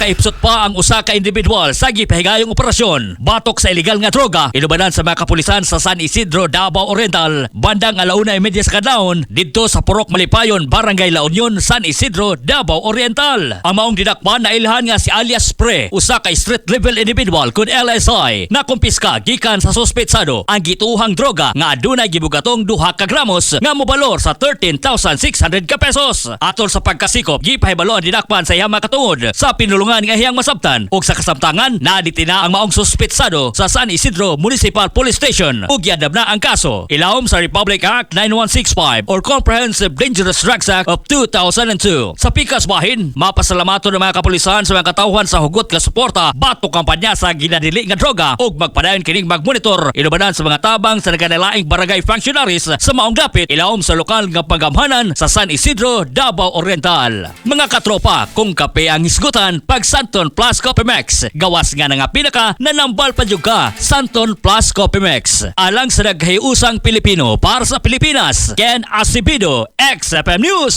Nakaipsot pa ang usa ka individual sa gipahigayong operasyon batok sa illegal nga droga inubanan sa mga kapulisan sa San Isidro, Davao Oriental, bandang 1:30 sa kadlawon didto sa Purok Malipayon, Barangay La Union, San Isidro, Davao Oriental. Ang maong didakpan na ilhan nga si alias Pre, usa ka street level individual kun LSI. Nakumpiska gikan sa suspetsado ang gituhang droga nga adunay gibugatong 2 ka gramos nga mobalor sa 13,600 ka pesos. Atol sa pagkasikop, gipahibalo ang didakpan sa iyang mga katungod sa pinulungan nga iyang masabtan ug sa kasamtangan naditina ang maong suspetsado sa San Isidro Municipal Police Station ug giandam na ang kaso ilawom sa Republic Act 9165 or Comprehensive Dangerous Drugs Act of 2002. Sa pikas bahin, mapasalamato ng mga kapulisan sa mga katawhan sa hugot nga suporta batok kampanya sa ginadili nga droga ug magpadayon kining magmonitor inubanan sa mga tabang sa nagkanilaing barangay functionaries sa maong dapit ilawom sa lokal nga panggamhanan sa San Isidro, Davao Oriental. Mga katropa, kung kape ang hisgutan, pag Santon Plus Coffee Mix, gawas nga na nga pinaka, nanambal pa jud ka. Santon Plus Coffee Mix. Alang sa naghiusang Pilipino para sa Pilipinas, Ken Acevedo, XFM News.